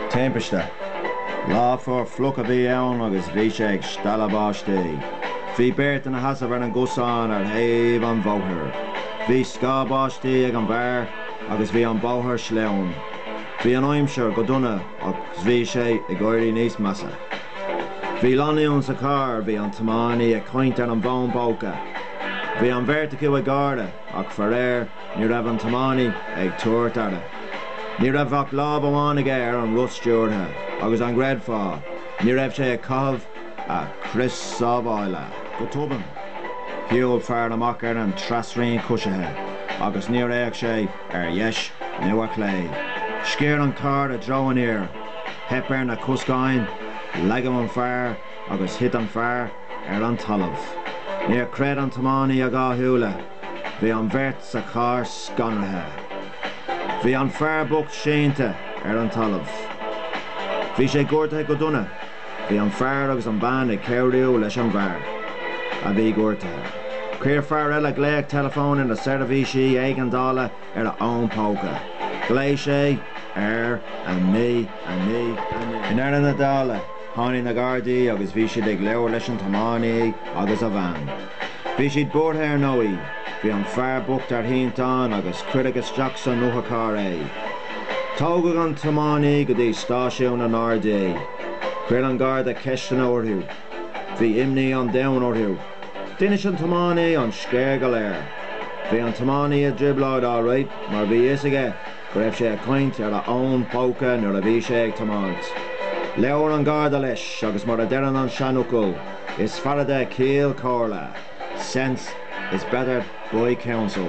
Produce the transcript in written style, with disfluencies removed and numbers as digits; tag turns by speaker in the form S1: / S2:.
S1: Timpiste. Lá fuar fliuch a bhí ann agus bhí sé ag stealladh báistí. Bhí beirt ina sheasamh ar an gcosán ar thaobh an bhóthair. Bhí scáth báistí ag an bhfear agus bhí an bóthar sleamhain. Bhí an aimsir go dona agus bhí sé ag éirí níos measa. Bhí lánúin sa charr, bhí an tiománaí ag caint ar an bhfón póca. Bhí an bheirt acu ag gáire ach faraor ní raibh an tiománaí ag tabhairt aire. Ní raibh ach lámh amháin aige ar an roth stiúrtha agus an gcreidfeá, ní raibh sé ag caitheamh a chrios sábhála. Go tobann, shiúil fear amach ar an trasrian coisithe agus níor fhéach sé ar dheis nó ar chlé. Sciorr an carr i dtreo an fhir, theip ar na coscáin, leagadh an fear agus thit an fear ar an talamh. Níor chreid an tiománaí a dhá shúile. Bhí an bheirt sa charr scanraithe. Bhí an fear bocht sínte ar an talamh. Bhí sé gortaithe go dona. Bhí an fear agus an bhean ag cabhrú leis an bhfear a bhí gortaithe. Chuir fear eile glaoch teileafóin ar na seirbhísí éigeandála ar a fhón póca. Ghlaoigh sé ar 9 9 9. I ndeireadh na dála, tháinig na Gardaí agus bhí siad ag labhairt leis an tiománaí agus a bhean. Bhí siad buartha ar ndóigh. Bhí an fear bocht ar shínteán agus cuireadh isteach san otharcharr é. Tógadh an tiománaí go dtí stáisiún na nGardaí. Chuir an Garda ceisteanna orthu. Bhí imní an domhain orthu. D'inis an tiománaí an scéal go léir. Bhí an tiománaí i dtrioblóid alright mar bhí fhios aige go raibh sé ag caint ar a fhón póca nuair a bhí sé ag tiomáint. Labhair an Garda leis agus mar a deireann an seanfhocal, is fearrde ciall comhairle, sense is bettered by counsel.